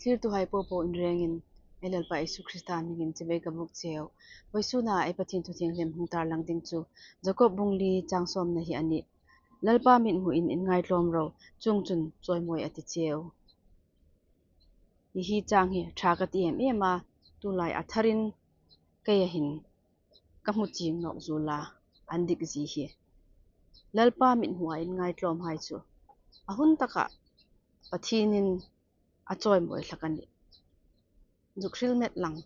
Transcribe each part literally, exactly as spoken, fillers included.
Thlirtuhai popo in rengin, ei Lalpa Isu Krista hmingin chibai ka buk cheu. Vawisuna ei Pathien thu thienghlim hung tarlang ding chu Jakob bung li chang sawmna hi a nih. Lalpa mithmuin inngaitlawm ro, chuongchun chawimawi a ti cheu. Hi hi chang hi ṭha ka ti em em a, tulai a tharin keia hin ka hmu chieng nawk zuol a, an dik zie hi. Lalpa mithmua inngaitlawmhai chu a hun taka Pathienin a chawimawi hlak a nih. Zuk hril met lang,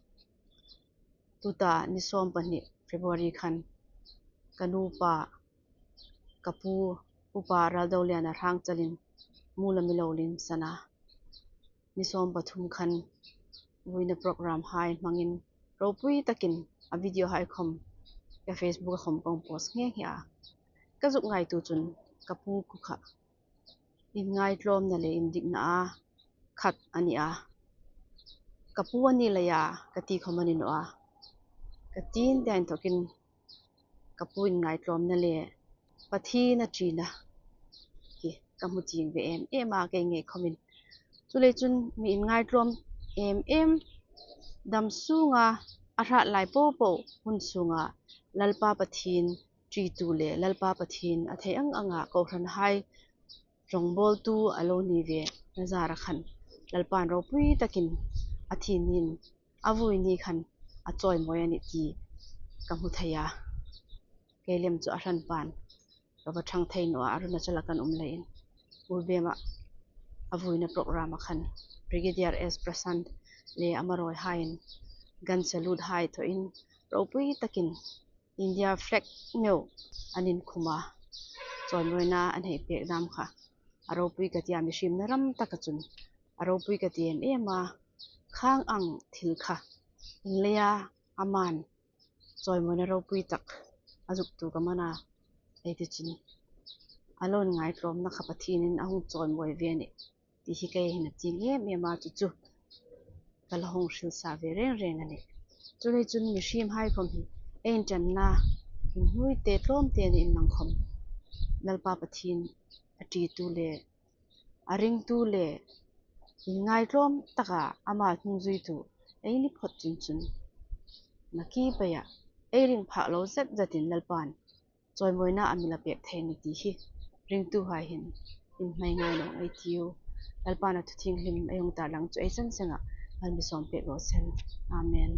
tuta ni sawmpahni February khan ka nupa, ka pu, Upa Raldoliana Hrangchalin mula mi lo lim san a. Ni sawmpathum khan vuina programhai hmangin ropui takin a videohai khawm ka Facebook-a khawm ka hung post nghe nghe a. Ka zuk ngaituo chun ka pu khu kha inngaitlawmna le indikna a khat a ni a. Ka pu a ni leia ka ti khawm a ni naw a. Ka tiin te inthokin ka pu inngaitlawmna le Pathien a ṭina hi ka hmu chieng ve em em a, kei ngei khawmin. Chuleiin chun mi inngaitlawm em em, dam sunga a hrat lai popo hun sunga Lalpa Pathien ṭitu le Lalpa Pathien a thei ang anga kohranhai rawngbawltu a lo ni ve na zara khan Lalpan ropui takin a thi niin a vui ni khan a chawimawi a nih ti ka hmu thei a. Kei lem chu a hranpan ka va ṭhang thei naw a, Arunachal-a kan um leiin. Ulbema a vuina program-a khan Brigadier S Prasant le a maroi haiin gun salute hai thawin ropui takin India flag meu an inkhum a, chawimawina an hei pek dam kha a ropui ka ti a, mi hriemna ram taka chun a ropui ka ti em em a. Khang ang thil kha in leia aman chawimawina ropui tak a zuk tuok a man a, ei ti chun a lo inngaitlawmna kha Pathienin a hung chawimawi ve a nih ti hi kei hin a chieng em em a, chu chu ka la hung hril sa ve reng reng a nih. Chuleiin chun mihriemhai khawm hi ei inṭanna inhnuoi te tlawm te ni inlang khawm Lalpa Pathien a ṭitu le a ringtu le inngaitlawm taka ama hnungzuitu ei ni phawt chun chun nakie peia ei ring phak lo zet zetin Lalpan chawimawina a mi la pek thei a nih ti hi ringtuhai hin inhmai ngai naw ei tiu. Lalpan a thu thienghlim ei hung tarlang chu ei san senga mal mi sawm pek raw se. Amen.